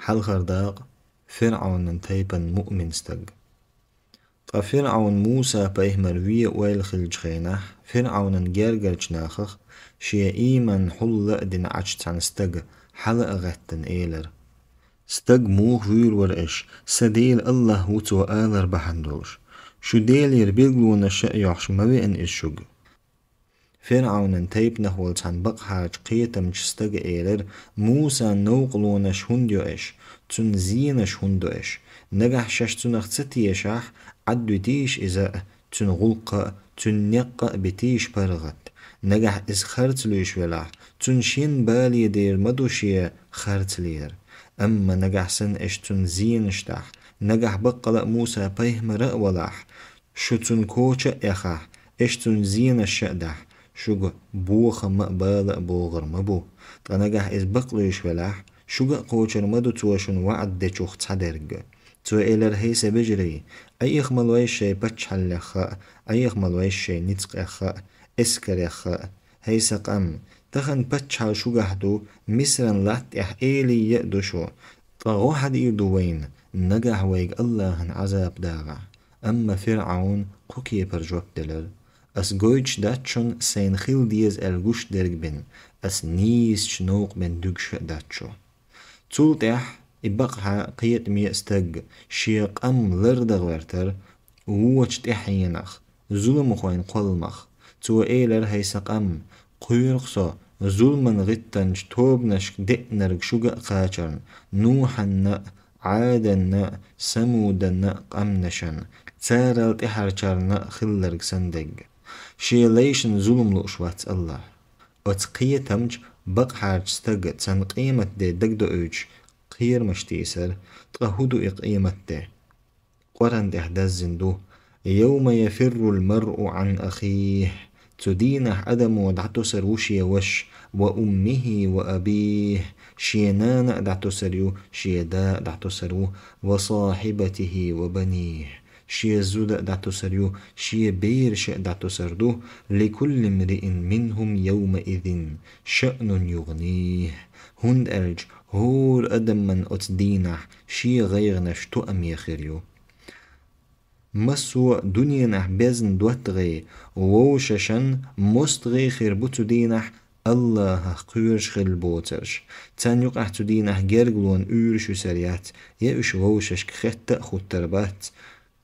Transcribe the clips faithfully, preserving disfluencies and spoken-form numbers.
Хьалхара дакъа. ФирӀавнан тайпан муъмин стаг. Ткъа ФирӀавн Муса пайхамар ве ойла хиллачу хенахь, ФирӀавнан гергарчу нахах шен ийман хьулла а дина Ӏачу цхьана стага хьала а гӀеттина элира: «Стаг муха вуьйр вара аша, сан Дела АллахӀ ву цо алар бахьана долуш? Шу Делера билгалонаш а йохьуш ма веана иза шуьга». ФирӀавнан тайпанах волу цхьана бакъахьарчу кхетамчу стага элира: «Мусан новкъалонаш хӀунда йо аша? Цунна зенаш хӀунда до аша? Нагахь шаьш цунах ца тешахь, Ӏадвитийша иза а, цуьнан гӀуллакх а, цуьнан некъ а битийша паргӀат. Нагахь иза харцлуьйш велахь, цунна шен бале дер ма ду шен харцлера. Амма нагахь санна аша цунна зенаш дахь, нагахь баккъала а Муса пайхамар а валахь, шу цунна коча а эхахь, аша цунна зенаш а дахь, шуьга бохам а, бала а богӀур ма бу. Ткъа нагахь иза бакълуьйш велахь, шуьга а кхочур ма ду цо шуна ваӀда дечух цхьадерг». Цо элира: «ХӀей сан вежарий, Ӏеха ма лойша шайн паччахьаллех а, Ӏеха ма лойша шайн ницкъех а, эскарех а. ХӀей сан къам, тахана паччахьалла шуьгахь ду, Мисран латта тӀехь элийа а ду шу. Ткъа гӀо хьадийр ду вайна, нагахь вайга АллахӀан Ӏазап дагӀахь». Амма ФирӀавн кху кепара жоп делира: «Ас гойтуш дац шуна сайна хила деза аьлла гуш дерг бен, ас нийсачу новкъа бен дуьгуш а дац шу». Цул тӀаьхьа и бакъахьа кхетаме а стаг шен къам лардан гӀертара вочу тӀаьхьенах, зуламхойн кхолламах. Цо элира: «ХӀей сан къам, кхоьру-кх со зуламан гӀиттанчу тобанашка деанарг шуьга а кхачарна, Нухьанна а, Ӏаданна а, Самуданна а къаьмнашна, царал тӀаьхьарчарна а хилларг санна дерг. Шен лайшна зулам лууш вац АллахӀ». Оцу кхетамчу бакъахьарчу стага цхьана къематде дагадоуьйтуш кхерамаш тийсара, ткъа хӀун ду и къематде? Къуръан тӀехь даздина ду: «Йовма яфиррул маръу Ӏан ахийхи». Цу дийнахь адамо дӀатосур ву шен ваша, «ва уммихи ва абийхи», шен нана а дӀатосур ю, шен да а дӀатосур ву, «ва сахьибатихи ва банийхи», шен зуда а дӀатосур ю, шен бераш а дӀатосур ду, «ликулли мриин минхум йовмаизин шаънун югӀнийхи». ХӀунда аьлча хӀора адаман оцу дийнахь шен гӀайгӀанаш тоаме хир ю. Массо а дуьненахь безна доттагӀий вовшашна мостагӀий хир бу цу дийнахь АллахӀах кхоьруш хилла боцурш. Царна юкъахь цу дийнахь гергалонан уьйраш юьсур яц, я уьш вовшашка хетта а хӀуттур бац.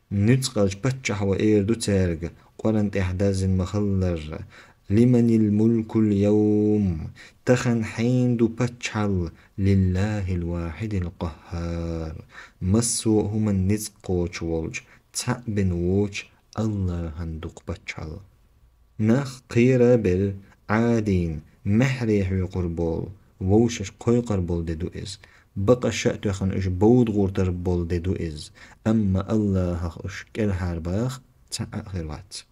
Нуьцкъалчу паччахьо эр ду цаьрга, Къуръан тӀехь даздина ма-хиллара: «Лиманил мулкул йовм?» Тахана хьенан ду паччахьалла? «Лиллахил вахьидил къаххар». Массо а хӀуманна ницкъ кхочуш волчу, цхьаъ бен воцучу АллахӀан ду-кх паччахьалла. Нах кхера а белла, Ӏадийна, маьхьарий хьоькхур болу, вовшашка кхойкхур болу де ду иза. Бакъ а тоьхна уьш бовда гӀуртар болу де ду иза. Амма АллахӀах уьш кӀелхьара баха цхьаъ а хир вац.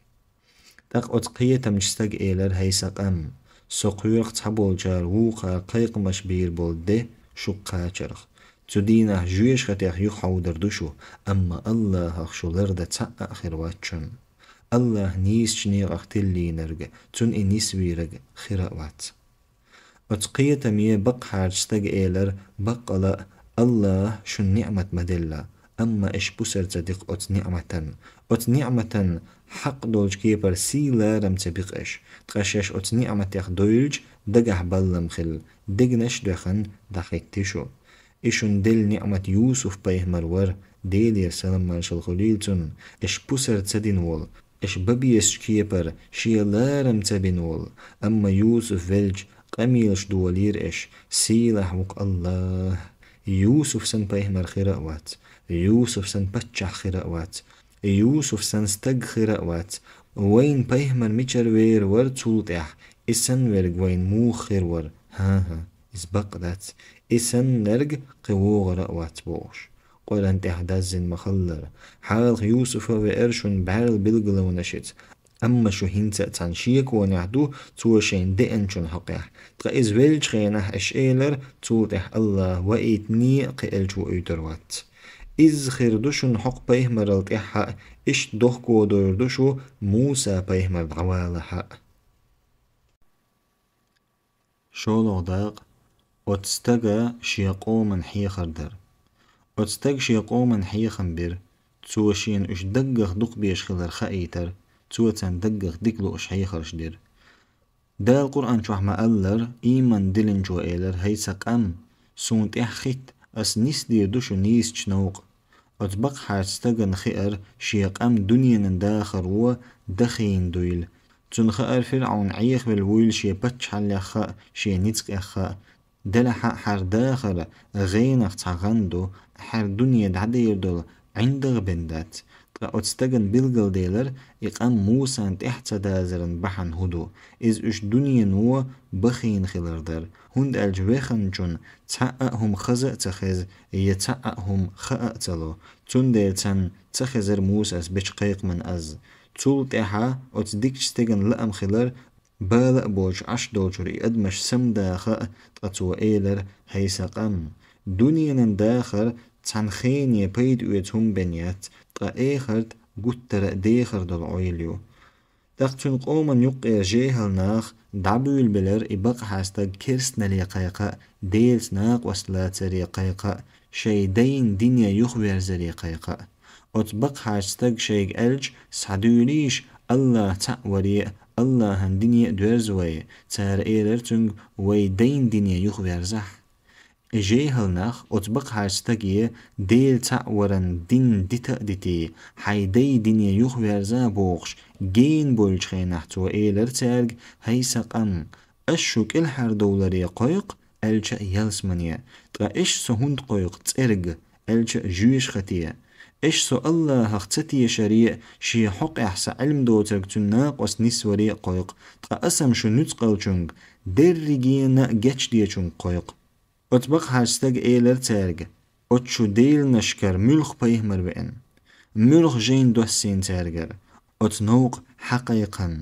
ТӀаккха оцу кхетамчу стага элира: «ХӀей сан къам, со кхоьру-кх цхьаболчара вукхара кхайкхамаш бийр болу де шуьга кхачарх. Цу дийнахь жоьжахатех юхахьовдар ду шу, амма АллахӀах шу лардан цхьаъ а хир вац шуна. АллахӀ нийсачу некъах тиллийнарг, цунна и нисвийриг хир а вац». Оцу кхетаме бакъахьарчу стага элира: «Баккъала а, АллахӀа шуна ниӀмат ма делла, амма аша пусар ца ди-кх оцу ниӀматан. Оцу ниӀматан хьакъ долчу кепара сий-ларам ца би-кх аша, ткъа шаьш оцу ниӀматех довлча дагахь баллам хилла, дегнаш а доьхна дӀахӀитти шу. И шуна делла ниӀмат Юсуп-пайхамар вара, Делера салам-маршалла хуьлийла цунна, аша пусар ца дина волу, аша бан безачу кепара шен ларам ца бина волу. Амма Юсуп велча, къамелаш долийра аша, сийлахь ву-кх АллахӀ. Юсуп санна пайхамар хир а вац, Юсуп санна паччахь хир а вац, Юсуп санна стаг хир а вац. Вайн пайхамар мичара вер вара цул тӀаьхьа, и санна верг вайн муха хир вара? ХӀан-хӀа, иза бакъ дац. И саннарг кхин вогӀур а вац», – бохуш. Къуръан тӀехь даздина ма-хиллара: «Хьалха Юсуф а веара шуна бӀаьрла билгалонашца. Амма шу хӀинца а цхьана шеконехь ду цо шайна деанчун хьокъехь. Ткъа иза веллачу хенахь аша элира: „Цул тӀаьхьа АллахӀа ваийтине а кхин элча вуьйтур вац“. Изза хир ду шуна хӀокху пайхамарал тӀаьхьа а, иштта дохко дойр ду шу Муса-пайхамар дӀавалахь а». ШолгӀа дакъа. Оцу стага шен къоман хьехар дар. Оцу стага шен къоман хьехам бира. Цо шена уьш даггах дукхабезаш хилар хаийтара, цо царна даггах дика лууш хьехарш дира. Дала Къуръан чохь ма-аллара, ийман диллинчо элира: «ХӀай сан къам, суна тӀаьхьахӀитта, ас нисдийр ду шу нийсачу новкъа». Оцу бакъахьарчу стагана хиира шен къам дуьненан дахаро дахийна дуйла. Цунна хаьара ФирӀавн Ӏехавелла вуйла шен паччахьаллех а, шен ницкъех а. Делахь а хьара дахар гӀенах цхьа гӀан ду, хьара дуьне дӀадер долу ӀиндагӀ бен дац. Ткъа оцу стагана билгалделира и къам Мусан тӀаьхьа ца дазаран бахьана хӀун ду. Иза уьш дуьнено бахийна хилар дара, хӀунда аьлча веханчунна цхьа а хӀума хаза а ца хеза, я цхьа а хӀума хаа а ца ло. Цундела царна ца хезара Мусас бечу кхайкхаман аз. Цул тӀаьхьа оцу дикачу стеган лаам хилар, бала а боцуш Ӏаш долчуьра и адамаш самадаха а, ткъа цо элира: «ХӀай сан къам, дуьненан дахар цхьана хене пайда оьцу хӀума бен яц, ткъа эхарт гуттара а дехар долу Ӏуьйла ю». ТӀаккха цуьнан къоман юккъера жехьал нах дӀабуьйлабелира и бакъахьа стаг керстанале кхайкха а, Делаца накъост лацаре кхайкха а, шайн дайн дине юхаверзаре кхайкха а. Оцу бакъахьарчу стага шайга аьлча: «Схьадуьйлийша, АллахӀ цхьаъ варе а, АллахӀан дине а доьрза вай», цара элира цуьнга: «Вай дайн дине юхаверзахь». И жехьал нах оцу бакъахьарчу стаге Дела цхьаъ варан дин дита а дитий, хьайн дайн дине юхаверза а бохуш, гена болчу хенахь цо элира цаьрга: «ХӀай сан къам, ас шу кӀелхьардовларе кхойкху, аьлча а ялсамане, ткъа аш со хӀунда кхойкху цӀерга, аьлча а жоьжахате. Аш со АллахӀах ца тешаре а, шен хьокъехь сан Ӏилма доцург цуьнан накъост нисваре а кхойкху, ткъа ас-м шу нуьцкъалчуьнга, дерригенна а гечдечуьнга кхойкху». Оцу бакъахьарчу стага элира цаьрга: «Оцу шу деланашкара муьлха пайхамар веана? Муьлха жайна доссийна цаьргара оцу новкъа хьан кхайкхам?»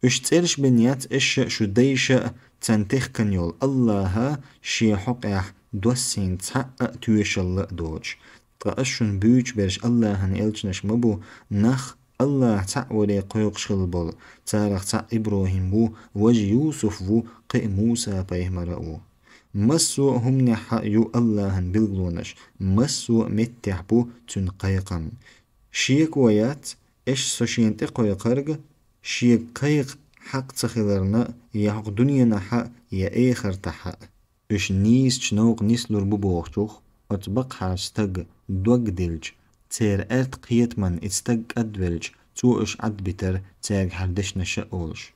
Уьш цӀераш бен яц аш а, шу дайша а, царна техкан йолу АллахӀа шен хьокъехь доссийна цхьаъ а тоьшалла а доцуш. Ткъа ас шуна буьйцуш берш АллахӀан элчанаш ма бу, нах АллахӀ цхьаъ варе кхойкхуш хилла болу. Царах цхьаъ ИбрахӀим ву, важа Юсуф ву, кхин а Муса пайхамар а ву. Массо а хӀуманехь а ю АллахӀан билгалонаш, массо а меттехь бу цуьнан кхайкхам. Шеко яц аш со шена тӀекхойкхарг шега кхайкха хьакъ ца хиларна, я хӀокху дуьненахь а, я эхартахь а. Уьш нийсачу новкъа нислур бу бохучух, оцу бакъахьарчу стага дог дилча, церан аьрта кхетаман и стаг кӀадвелча, цо уьш Ӏадбитара, цаьрга хьара дешнаш а олуш.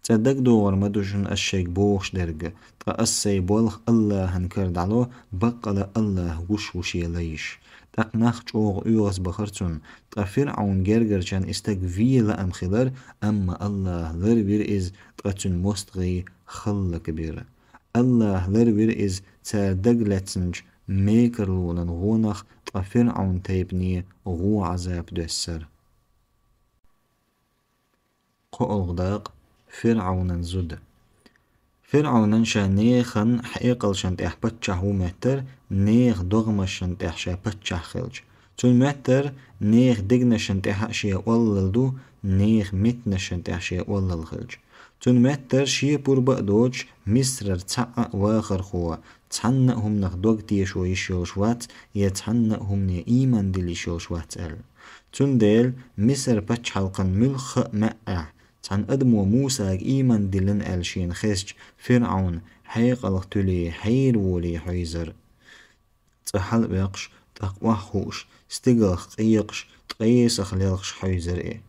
Цкъа дагадогӀур ма ду шуна ас шайга бохуш дерг, ткъа ас сайн болх АллахӀан кара дӀало, баккъала АллахӀ гуш ву шен лайш. ТӀаккха нах чӀогӀа оьгӀазбахара цунна, ткъа ФирӀавн гергарчан и стаг вен лаам хилар, амма АллахӀа ларвира иза, ткъа цуьнан мостагӀий хӀаллакбира. АллахӀа ларвира иза цара дагалаьцначу мекарлонан гӀонах, ткъа ФирӀавн тайпане гӀо Ӏазап доьссара. КхоалгӀа дакъа. ФирӀавнан зуда. ФирӀавнан ша нехан хьекъалшан тӀехь паччахь ву моьттара, нехан догӀмашан тӀехь ша паччахь хилча. Цунна моьттара, нехан дегнашан тӀехь а шен оллал ду, нехан меттанашан тӀехь шен оллал хилча. Цунна моьттара, шен пурба а доцуш, Мисрара цхьаъ а вахархо, цхьанна а хӀуманах дог тешо йиш йолуш вац, я цхьанна а хӀумане ийман дилла йиш йолуш вац аьлла. Цундела Мисар пачхьалкхан муьлхха а маьӀӀехь, цхьана адамо Мусага ийман диллина аьлла шена хезча, ФирӀавн хьекъалх туьлий, хьераволий хьийзара. Цкъа хьалаваьккхаш, тӀаккха охьахууш, стигалх къекъаш, ткъесах лелхаш хьийзара и.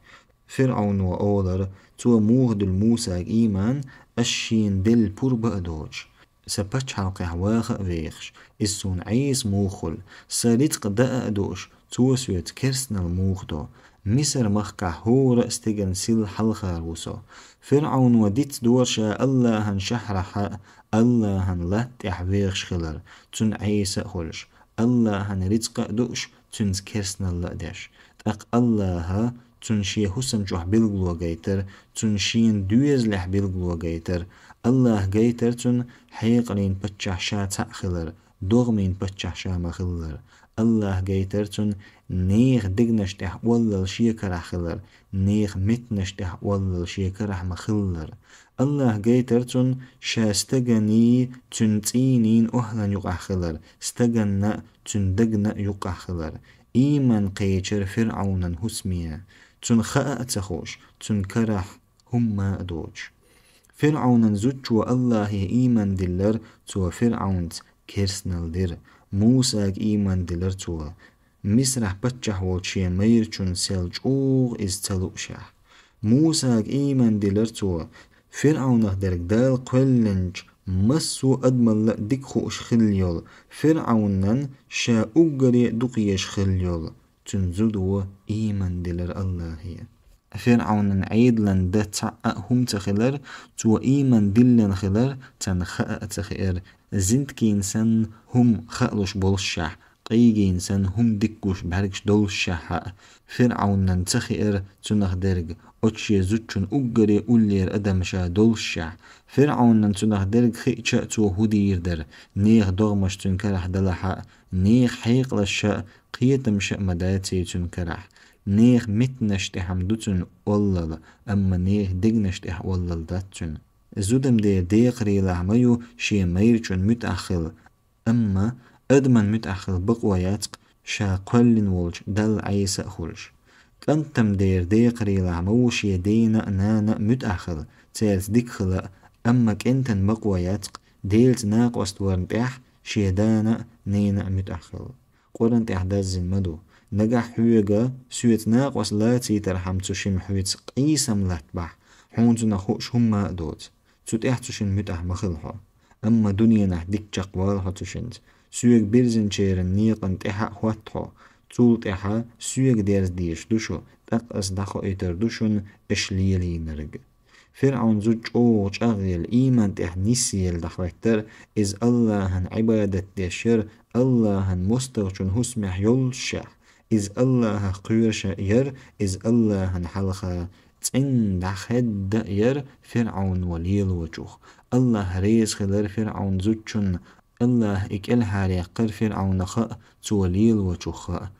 ФирӀавно олара, цо муха дуьллу Мусага ийман, ас шена делла пурба а доцуш, сан пачхьалкхехь ваха а вехаш, иза суна Ӏеса муха хуьлу, сан рицкъ даа а дууш, цо соьца керстанал муха до, Мисар-махкахь хӀора а стеган сил хьалхара ву со. ФирӀавно дицдора ша АллахӀан шахьрахь а, АллахӀан латта тӀехь вехаш хилар, цунна Ӏеса а хуьлуш, АллахӀан рицкъа а дууш, цуьнца керстаналла а деш. ТӀаккха АллахӀа цунна шен хӀусам чохь билгало гайтара, цунна шена доьзалехь билгало гайтара. АллахӀа гайтара цунна хьекъалан паччахь ша цхьаъ хилар, догӀмийн паччахь ша ма-хиллара. АллахӀа гайтара цунна нехан дегнаш тӀехь оллал шен карахь хилар, нехан меттанаш тӀехь оллал шен карахь ма-хиллара. Аллахӏа гайтар цунна ша стаганий, цуьнан цӀийнийн охьлан юкъахь хилар, стаганна а, цуьнан дагна а юкъахь хилар. Ийман кхечира ФирӀавнан хӀусаме, цунна хаа а ца хууш, цуьнан карахь хӀумма а доцуш. ФирӀавнан зудчо Аллахе ийман диллар, цо ФирӀавнца керстанал дира. Мусага ийман диллар цо, Мисрахь паччахь волчу шен майрачун сел чӀогӀа иза ца луушехь. Мусага ийман диллар цо, ФирӀавнах дерг Дала кхоьллинчу массо а адамалла а дика хууш хилла йолу, ФирӀавнан ша уггаре а дукха езаш хилла йолу. Цуьнан зудо ийман дилар Аллахе. ФирӀавнан Ӏедалан да цхьаъ а хӀума ца хилар, цо ийман диллина хилар, царна хаа а ца хиира, зинтакийн санна хӀума хаалуш болушехь, къийгийн санна хӀума дика гуш бӀаьргаш долушехь а. ФирӀавнан ца хиира цунах дерг, оцу шен зудчун уггаре уллера адам ша долушехь. ФирӀавнан цунах дерг хиъча а цо хӀун дийр дара, нехан догӀмаш цуьнан карахь далахь а, нехан хьекъалаш а, кхетамаш а ма даций цуьнан карахь. Нехан меттанаш тӀехь-м ду цуьнан оллал, амма нехан дегнаш тӀехь оллал дац цуьнан. Зудам дера декхарийлахь ма ю шен майрачун муьтӀахь хила, амма адаман муьтӀахь хила бакъо яц-кх ша кхоьллина волчу Далла Ӏеса а хуьлуш. КӀантам дера декхарийлахь ма ву шен дена а, нана а муьтӀахь хила, цаьрца дика хила а, амма кӀентан бакъо яц-кх Делаца накъост варна тӀехь шен дана а, нена а муьтӀахь хила. Къуръан тӀехь даздина ма ду: «Нагахь хьоьга соьца накъост лацийтархьама цу шимма хьоьца къийсам латтабахь, хьуна цунах хууш хӀумма а доцу. Цу тӀехь цу шина муьтӀахь ма хила хьо. Амма дуьненахь дика чекхвала хьо цу шинца. Соьга бирзинчеран некъан тӀаьхьа а хӀотта хьо. Цул тӀаьхьа соьга дерза дезаш ду шу, тӀаккха ас дӀахоуьйтур ду шуна аша лелийнарг». ФирӀавнан зуда чӀогӀа чӀагӀъелла, ийман тӀехь нисъелла дӀахӀоьттира, иза Аллахьан Ӏибадат деш яра, Аллахьан мостагӀчун хӀусамехь йоллушехь, иза Аллахьах кхоьруш а яра, иза Аллахьан хьалха цӀена дӀахаьдда а яра ФирӀавно лелочух. Аллахь реза хилира ФирӀавнан зудчунна, Аллахь и кӀелхьаръяьккхира ФирӀавнах а, цо лелочух а.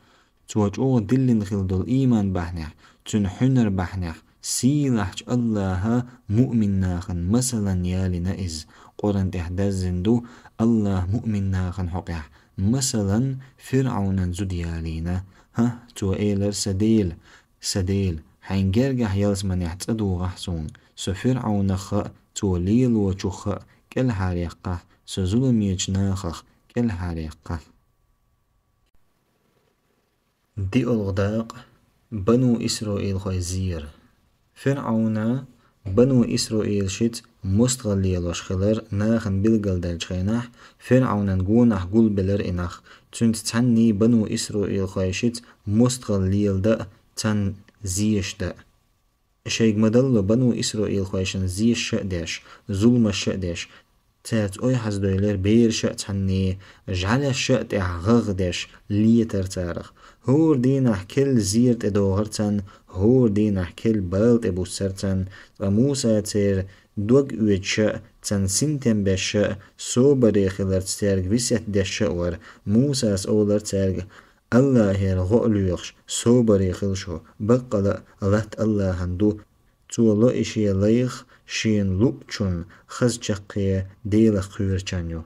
Цо чӀогӀа диллина хилла долу ийман бахьанехь, цуьнан хьуьнар бахьанехь, сийлахьчу Аллахьа муъмин нахана масалан ялийна иза. Къуръан тӀехь даздина ду: «Аллахьа муъмин нахана хьокъехь масалан ФирӀавнан зуда ялийна». ХӀа, цо элира: «Сан Дела, сан Дела, хьайн гергахь ялсаманехь цӀа дугӀахь суна, со ФирӀавнах а, цо лелочух а кӀелхьаръяккхахь, со зуламечу нахах кӀелхьаръяккхахь». ДиъалгӀа дакъа. Бану Исраилхой зер. ФирӀавна бану Исраилшца мостагӀалла лелош хилар нахана билгалдаьллачу хенахь, ФирӀавнан гонах гулбелира и нах, цуьнца цхьаьнний бану Исраилхойшца мостагӀалла леладан а, царна зеш дан а. Шайга ма-далло бану Исраилхойшна зеш а деш, зуламаш а деш, цаьрца ойхьаздойлира бераш а цхьаьнний, жӀаьлеш а тӀехь гӀагӀ деш летара царах. ХӀора дийнахь керла зер тӀедогӀура царна, хӀора дийнахь керла бала тӀебуссура царна, ткъа Муса церан дог оьцуш а, царна синтем беш а, собаре хиларца цаьрга весет деш а вара. Мусас олура цаьрга: «Аллахьера гӀо а лоьхуш, собаре хила шу, баккъала а латта Аллахьан ду. Цо ло и шен лайх шена луъучунна, хаза чаккхе Делах кхоьручарна ю».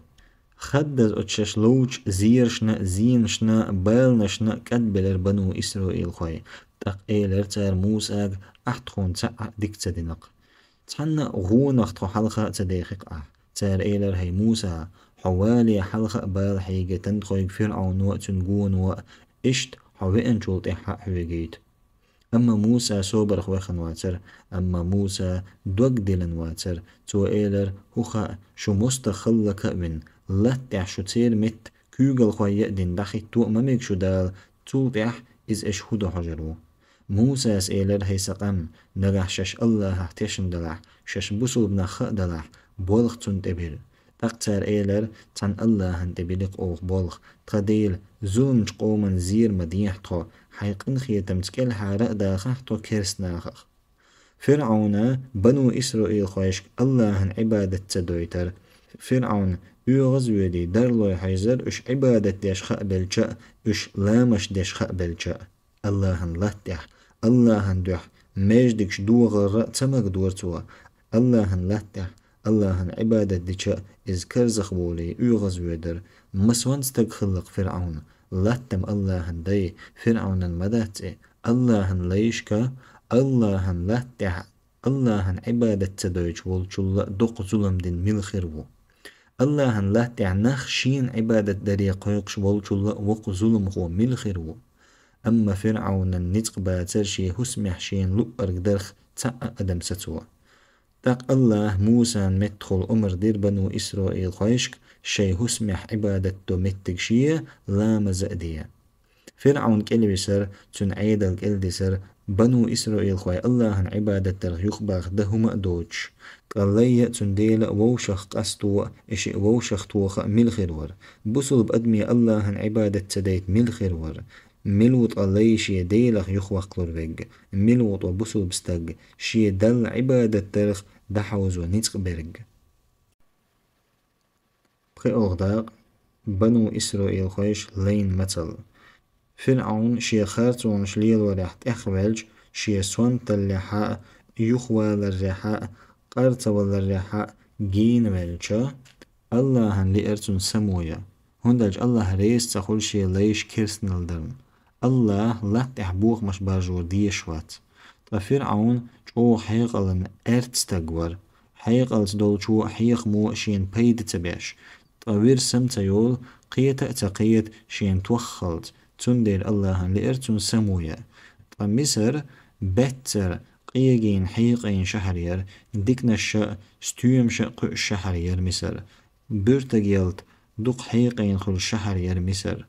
Хаддаза оцу шаьш ловчу зерашна а, зенашна а, баланашна а кӀадбелира бану Исраилхой. ТӀаккха элира цара Мусага: «Ахь тхуна цхьа а дика ца дина-кх. Цхьанна а гӀонах тхо хьалха а ца дехи-кх ахь». Цара элира: «ХӀай Муса, хьо вале хьалха а бала хьегийтина тхоьга ФирӀавно а, цуьнан гоно а, иштта хьо веанчул тӀаьхьа а хьоьгуьйту». Амма Муса собарх вехна вацара, амма Муса дог диллина вацара. Цо элира: «ХӀу хаьа, шу мостагӀа хилларг а вина, латта тӀехь шу церан метта куьйгалхой а дина дӀахӀитто а ма мега шу Дала, цул тӀаьхьа иза аша хӀун до хьожур ву?» Мусас элира: «ХӀай сан къам, нагахь шаьш Аллахьах тешна далахь, шаьш бусулба нах а далахь, болх цунна тӀе била». ТӀаккха цара элира: «Цхьана Аллахьан тӀе били-кх оха болх. Тхан Дела, зуламчу къоман зер ма дехьа тхо, хьайн къинхетамца кӀелхьара а дахахь тхо керста нахах». ФирӀавна бану Исраилхойшка Аллахьан Ӏибадат ца дойтара. ФирӀавн оьгӀазвоьдий, дарлой хьийзара уьш Ӏибадат деш хаа белча а, уьш ламазаш деш хаа белча а. Аллахьан латта тӀехь, Аллахьан дуьхьа маьждигаш дохар а ца магадора цо. Аллахьан латтахь, Аллахьан Ӏибадат дича, иза карзах волий, оьгӀазвоьдар. Масонца стаг хиллакх ФирӀавн, латтам Аллахьан дай, ФирӀавнан ма дац и. Аллахьан лайшка, Аллахьан латтахь, Аллахьан Ӏибадат ца дойчу волчулла доккха зулам дина мила хир ву? Аллахьан латтахь нах шена Ӏибадат даре кхойкхуш волчулла воккха зуламхо мила хир ву? Амма ФирӀавнан ницкъ бацар шен хӀусамехь шена луъург дарх цхьа а адам сацо. ТӀаккха Аллахьа Мусан меттахула омра дира бану Исраилхойшка шайн хӀусамехь Ӏибадат до меттиг шен, ламаз а де. ФирӀавн кӀелвисар, цуьнан Ӏедал кӀелдисар, бану Исраилхой Аллахьан Ӏибадат дарх юхабаха дан хӀума а доцуш, ткъа лай а, цуьнан дела а вовшах къасто а, и шиъ вовшах тоха а мила хир вара? Бусулба адаме Аллахьан Ӏибадат ца дайта мила хир вара? Мила ву ткъа лай шен Делах юхаваккхалур верг? Мила ву ткъа бусулба стаг шен Далла Ӏибадат дарх дӀахьовзо ницкъ берг? ПхоьалгӀа дакъа. Бану Исраилхойш лайн мацалла. ФирӀавн шен харцонаш лелорехь тӀехвелча, шен сонталлехьа а, юхаваларехьа а, къар ца валарехьа а генавелча, Аллахьан лиара цунна само ян, хӀунда аьлча Аллахь реза ца хуьлу шен лайш керстанал дарна. Аллахь латта тӀехь бохамаш баржор дезаш вац. Ткъа ФирӀавн чӀогӀа хьекъалан аьрта стаг вара. Хьекъалца долчо а, хьехамо а шена пайда ца беш, ткъа вирсам ца йолу, кхета а ца кхета шена тоххалц, цундела Аллахьан лиара цунна само ян. Ткъа Мисар баьццара къегийна хьекъийна шахьар яра, диканаш а, стоьмаш а кхуьуш шахьар яра Мисар. Буьртиг ялта дукха хьекъийна хуьлу шахьар яра Мисар.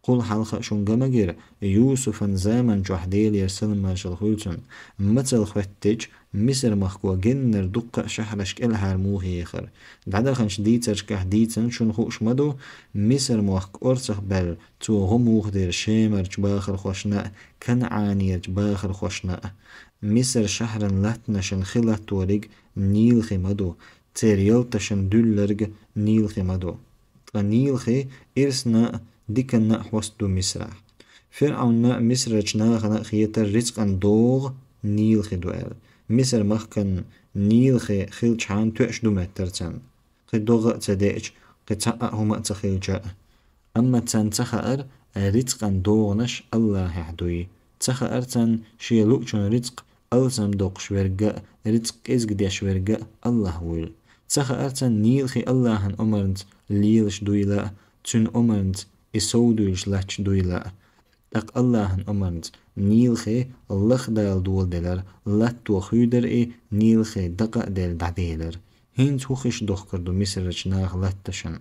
Кхул хьалха а шуна ган ма гира, Юсуфан заман чохь, Делера салам-маршалла хуьлу цунна, мацалла хӀоьттича, Мисар-махко геннара дуккха а шахьарш кӀелхьара муха ехара. ДӀадаханчу дийцаршкахь дийцина шуна хууш ма ду, Мисар-мохк орцах баьлла, цо гӀо муха дира Шемарчу бахархошна а, КанӀанерчу бахархошна а. Мисар шахьаран латтанашна хи латториг Нил-хи ма ду, церан ялташна дуьлларг Нил-хи ма ду. Ткъа Нил-хи ирсана а, диканна а хьоста ду Мисарахь. ФирӀавнна а, Мисарчу нахана а хетара рицкъан догӀа Нил-хи ду аьлла. Мисар-махкана Нил-хи хилчхьана тоьаш ду моьттара царна, кхин догӀа а ца деача, кхин цхьа а хӀума а ца хилча а. Амма царна ца хаьара рицкъан догӀанаш Аллахьехь дуй. Ца хаьара царна шен луучун рицкъ алсам доккхуш верг а, рицкъ кӀезиг деш верг а Аллахь вуйла. Ца хаьара царна Нил-хи Аллахьан омранца лелаш дуйла а, цуьнан омранца и совдуьйлуш латташ дуйла а. ТӀаккха Аллахьан омранца Нил-хи лахдала доладелира, латто хуьйдира и, Нил-хи дакъа а делла дӀаделира. ХӀинца хӀун хиш дохкур ду Мисарчу наха латтанашна?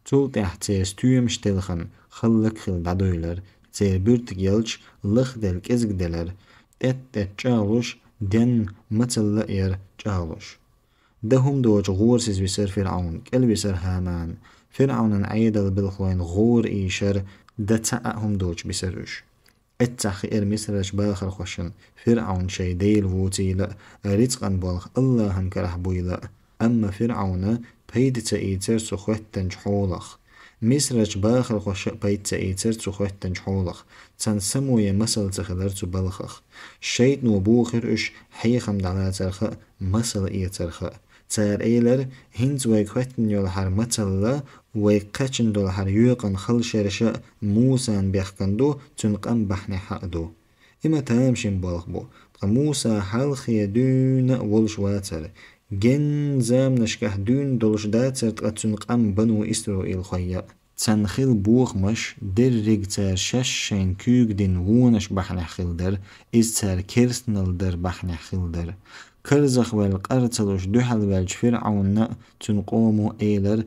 Цул тӀаьхьа церан стоьмаш телхина, хӀаллакьхила дӀадойлира, церан буьртиг ялташ лахделла кӀезиг делира, тӀет-тӀет чӀагӀлуш, денна мацалла а яра чӀагӀлуш. Дан хӀума доцуш гӀорасиз висира ФирӀавн, кӀелвисира ХӀаман. ФирӀавнан Ӏедал белхалойн гӀора ийшира, дан цхьа а хӀума доцуш бисира уьш. Эццахь хиира Мисарчу бахархошна ФирӀавн шайн дела вуцийла а, рицкъан болх Аллахьан карахь буйла а. Амма ФирӀавна пайда ца ийцира цу хоьттанчу хьолах. Мисарчу бахархоша а пайда ца ийцира цу хоьттанчу хьолах. Царна само ян масал ца хилира цу балхах. ШайтӀано бохийра уьш хьехам дӀалацарх а, масал эцарх а. Цара элира: «ХӀинца вайга хӀоьттина йолу хӀара мацалла, вайга кхаьчна долу хӀара йоькъан хала шераш а Мусан бехкан ду, цуьнан къам бахьанехь а ду». И ма тамашийна болх бу, ткъа Муса хьалххе дуьйна а волуш вацара. Генна заманашкахь дуьйна долуш дацара ткъа цуьнан къам бану Исраилхойн а. Царна хилла бохамаш дерриг цара шаьш шайна куьйга дина вонаш бахьанехь хилла дара, иза цара керстанал дар бахьанехь хилла дара. Карзахваьлла къар ца луш дуьхьалваьллачу ФирӀавнна а, цуьнан къомо а элира: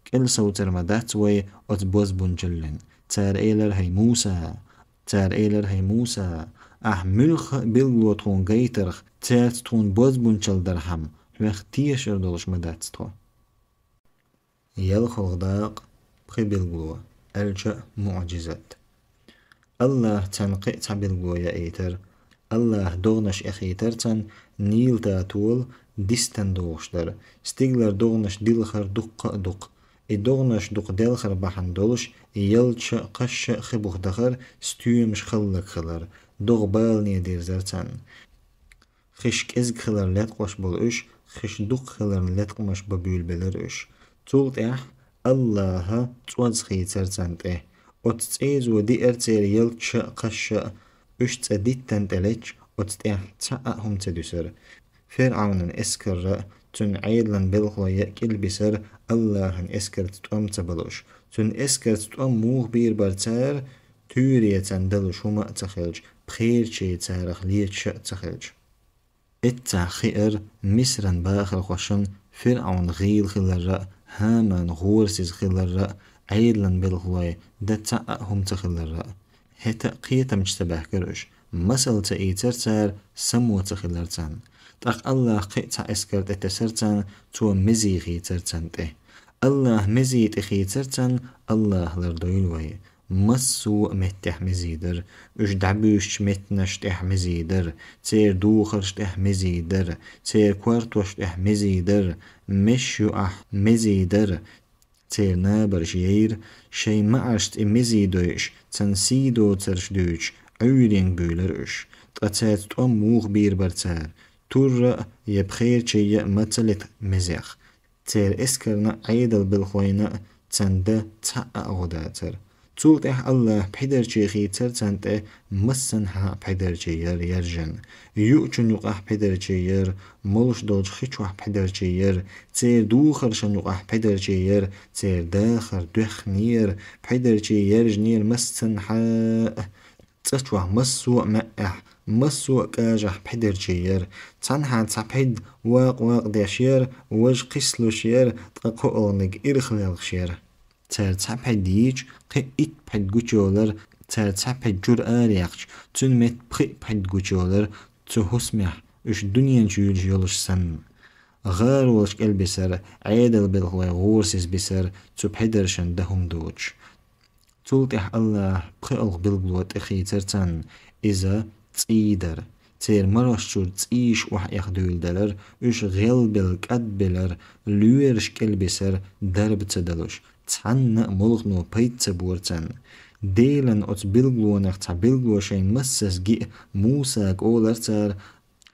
«КӀел совцар ма дац вай оцу бозбунчаллин». Цара элира: «ХӀай Муса!» Цара элира: «ХӀай Муса, ахь муьлхха а билгало тхуна гайтарх, цаьрца тхуна бозбунчалла дархьама, хьоьх тешар долуш ма дац тхо». ЯлхолгӀа дакъа. Пхи билгало, аьлча а муӀжизат. Аллахьа царна кхин а цхьа билгало яийтара. Аллахьа догӀанаш эхийтара царна, Нил татол дистан догӀуш дара. Стигалара догӀанаш дилхара дуккха а дукха. И догӀанаш дукха делхар бахьана долуш, ялташа а, кхаьшша а хи буха дахара, стоьмаш хӀаллакьхилара, догӀа балане дирзара царна. Хиш кӀезиг хилар леткъош болу уьш, хиш дукха хиларна латкъамаш бан буьйлабелар уьш. Цул тӀаьхьа Аллахьа цӀоз хийцар царна тӀе. Оцу цӀезо диара церан ялташ а, кхаш а, уьш цӀа диттан тӀе летча, оцу тӀехь цхьа а хӀума ца дуьсура. ФирӀавнан эскарра а, цуьнан Ӏедалан белхалой а кӀелбисира Аллахьан эскарца тӀом ца балуш. Цуьнан эскарца тӀом муха бийр бара цара, туьйре царна далуш хӀума а ца хилча, пхерчий царах леташ а ца хилча. Эццахь хиара Мисран бахархошна ФирӀавн гӀийла хиларра а, ХӀаман гӀорасиза хиларра а, Ӏедалан белхалой дан цхьа а хӀума ца хиларра а. ХӀета а кхетамчу ца баьхкира уьш, масал ца ийцара цара, само ца хилара царна. ТӀаккха Аллахьа кхин а цхьа эскар тӀе тесара царна, цо мезий хийцара царна тӀе. Аллахьа мезий тӀе хийцара царна, Аллахьа лардойла вай. Массо а меттехь мезий дара, уьш дӀабуьйсучу меттанаш тӀехь мезий дара, церан духарш тӀехь мезий дара, церан кортош тӀехь мезий дара, меш юкъахь мезий дара, церан набарш яйра, шайн маьӀаршца и мезий дойуш, царна сий доцурш дуьйцуш, Ӏуьйренга буьйлира уьш. Ткъа цаьрца тӀом муха бийр бара цара? Туьрра а, я пхерчий а ма ца лета мезех. Церан эскарна а, Ӏедалан белхалойна а царна дан цхьа а гӀо дацара. Цул тӀаьхьа Аллахьа пхьидарчий хийцара царна тӀе, массанхьа а пхьидарчий яра яржина. Юучун юкъахь пхьидарчий яра, молуш долчу хи чохь пхьидарчий яра, церан духаршна юкъахь пхьидарчий яра, церан дахар доьхнера, пхьидарчий яьржинера массанхьа а. ЦӀа чохь массо а маьӀӀехь, массо а кӀажахь пхьидарчий яра. Цхьанхьа цхьа пхьид вакъа-вакъа деш яра, важа кхиссалуш яра, ткъа кхоалгӀаниг ирх лелхаш яра. Цара цхьа пхьид йийча, кхин итт пхьид гучуйолура, цара цхьа пхьид чуьра араяьккхича, цуьнан метта пхиъ пхьид гучуйолура цу хӀусамехь, уьш дуьнен чу юьллуш йолуш санна. ГӀаролаш кӀелбисира, Ӏедалан белхалой гӀорасиза бисира, цу пхьидаршна дан хӀума доцуш. Цул тӀаьхьа Аллахьа пхоьалгӀа билгало тӀе хийцара царна, иза цӀий дара. Церан марош чуьра цӀийш охьаэха дуьйладелара, уьш гӀелбелла кӀадбелара, лоьраш кӀелбисира дарба ца далуш, цхьанна а молхано пайда ца бора царна. Делан оцу билгалонех цхьа билгало шайна массаза гиъ Мусага олура цара: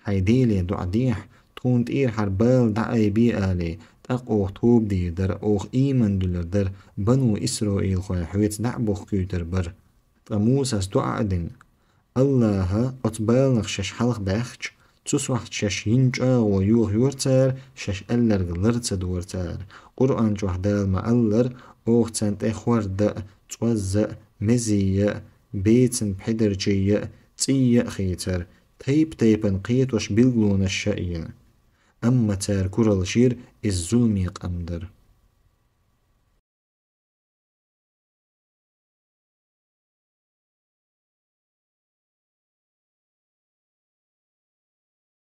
«Хьайн Деле доӀа дехьа, тхуна тӀера хьара бала дӀаайбе», — алий, тӀаккха оха тоба дийр дара, оха ийман дуьллур дара, бану Исраилхой хьоьца дӀа а бохкуьйтур бара. Ткъа Мусас доӀа а дина. Аллахьа оцу баланах шаьш хьалха баьхча, цу сохьта шаьш йина чӀагӀо йохайора цара, шаьш аьлларг лар ца дора цара. Къуръан чохь Дала ма-аллара: «Оха царна тӀе хӀорда а, цӀоз а, мезий а, бецан пхьидарчий а, цӀий а хийцара, тайп-тайпана кхетош билгалонаш а йина». Амма цара кураллаш йира, иза зуламе къам дара.